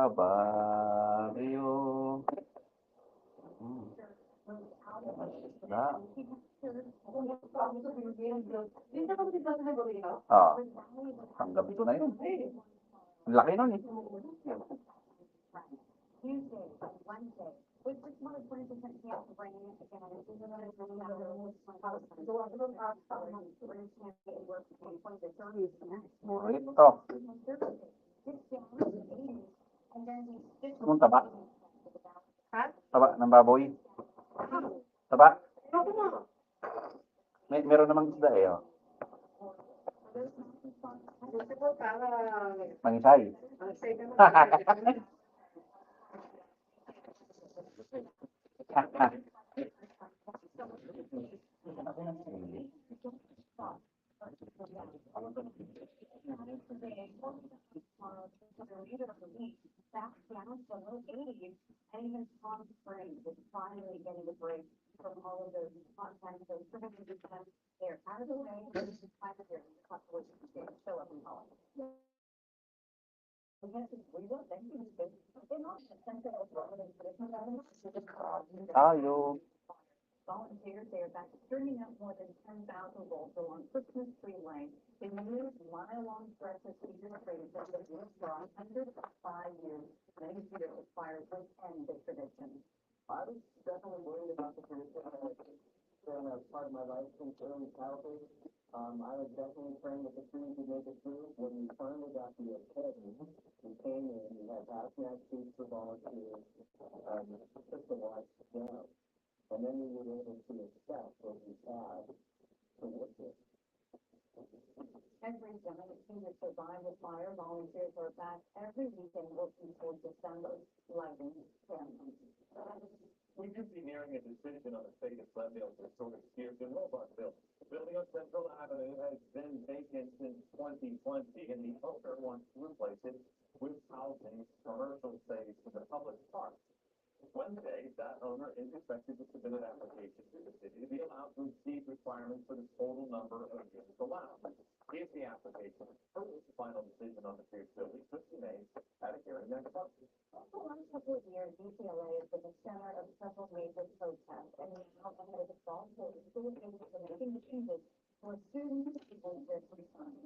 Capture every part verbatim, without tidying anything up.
Barrio. Hmm. Na. Ah, hanggang ito na yun. Ang laki nun eh. Burrito. Anong taba? Ha? Taba ng baboy. Taba? May, meron namang isda eh, oh. Mangisay. Tayo. Volunteers say about turning up more than ten thousand volts along Christmas Tree Lane in new mile-long stretch of Caesar Creek that was withdrawn under five years. Many fear the fire will end the tradition. I was definitely worried about the tradition. It's been a part of my life since early childhood. Um, I was definitely praying that the students would make it through. When we finally got the okay, we came in, we had back next seats for volunteers, um, took the lights down. And then we were able to accept what we had to witness. Every time it seems to survive the fire, volunteers are back every weekend working towards December lighting ceremony. We could be nearing a decision on the fate of Glendale's historic Sears and Roebuck building. The building on Central Avenue has been vacant since twenty twenty, and the owner wants to replace it with housing, commercial space in the public park. Wednesday, that owner is expected to submit an application to the city to be allowed to exceed requirements for the total number of units allowed. If the application approves, the final decision on the Sears building could be made at a hearing next month. For the last couple of years, U C L A has been the center of several major protests, and now ahead of the fall, the school is making changes for students and their concerns.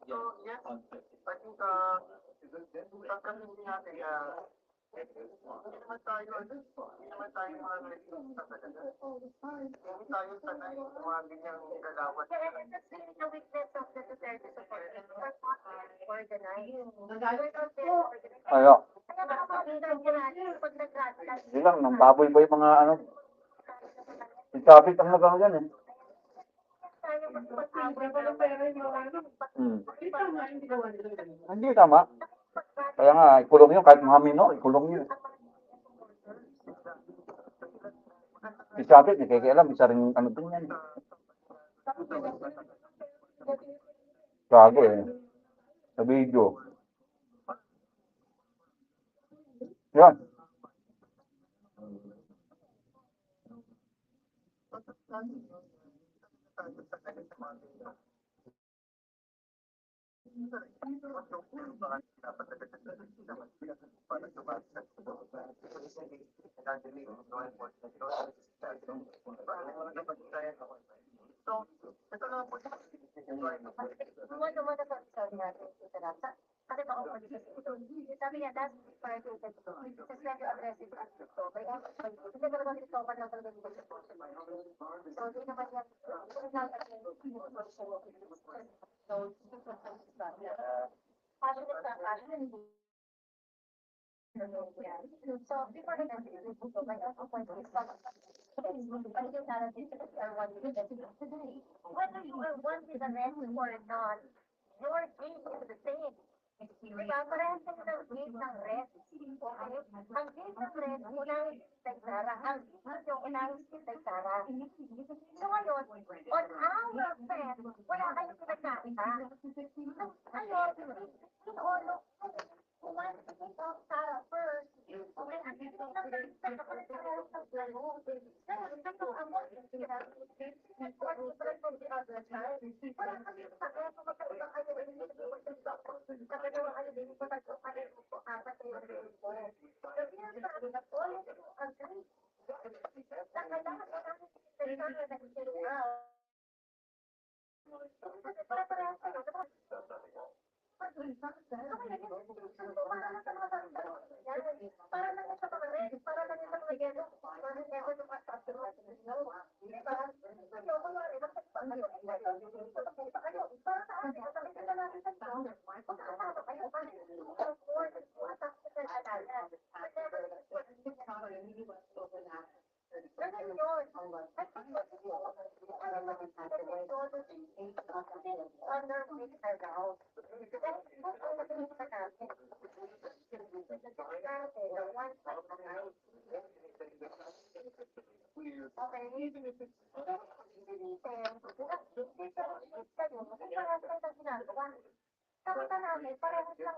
So, yes, I think, uh, pagkasunod natin, uh, hindi naman tayo, hindi naman tayo mga religious sa talaga. Hindi tayo sanay sa mga ganyang galawan. Sir, is this really the weakness of the Duterte supporters? Organized. Ayo. Kaya makakakita nila pag nag-rally. Yun lang, nang baboy pa yung mga ano. Yung traffic ang nagano dyan eh. Hmm. Hindi tama. Kaya nga, ikulong yun. Kahit mga minor, ikulong yun. Isabit, hindi kayo alam. Isa rin ano din yan. Gago eh. Sa video. Yan. Sabi niya, that's the first thing that ko. Kasi medyo aggressive ang gusto. Kaya, hindi ko naman gusto ko ng organization. So, hindi naman yan, hindi naman yan, so, passionate ka, passionate. So, before the pandemic, so, my other point is, what are you, what is the rest or not? Your game is the same. Diba? Parehas kayo ng game ng ref. Okay? Ang game ng ref, unahin si Tay Sara. Ang game ninyo, unahin si Tay Sara. So ngayon, on our fence, wala kayong pinagkakita. Ngayon, in all of, kung once you talk Sara first, okay, ang game ng ref, Dapat namin, parehas lang.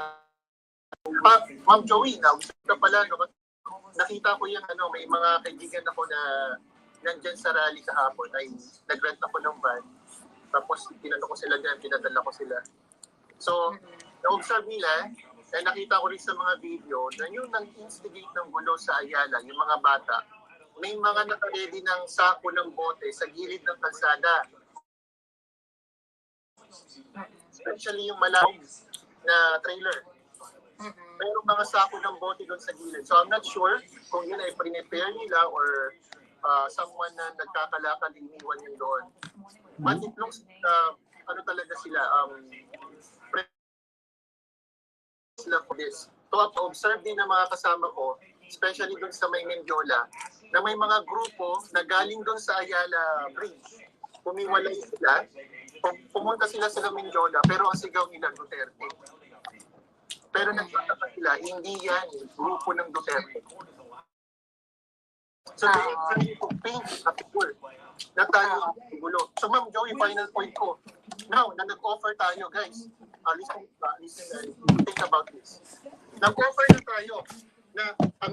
Ah, Ma'am Joey, nausap ka pala, no? Nakita ko yung ano, may mga kaibigan ako na nandyan sa rally kahapon, ay nag-rent ako ng van. Tapos tinanong ko sila dyan, pinadala ko sila. So, na-observe nila, and nakita ko rin sa mga video, na yung nag-instigate ng gulo sa Ayala, yung mga bata, may mga nakaredy ng sako ng bote sa gilid ng kalsada. Especially yung malalim na trailer. Pero mga sako ng bote doon sa gilid. So I'm not sure kung yun ay prepare nila or uh, someone na nagkakalakal iniwan yun doon. But it looks, uh, ano talaga sila, um, sila for this. To observe din ng mga kasama ko, especially doon sa may Mendiola, na may mga grupo na galing doon sa Ayala Bridge. Pumiwalay sila, pumunta sila sa Mendiola, pero ang sigaw nila Duterte. Pero nagtataka sila, hindi yan grupo ng Duterte. So, they are trying to paint a picture na tayo ang gulo. So, Ma'am Joey, final point ko. Now, na nag-offer tayo, guys. Uh, listen, uh, listen, uh, think about this. Nag-offer na tayo na ang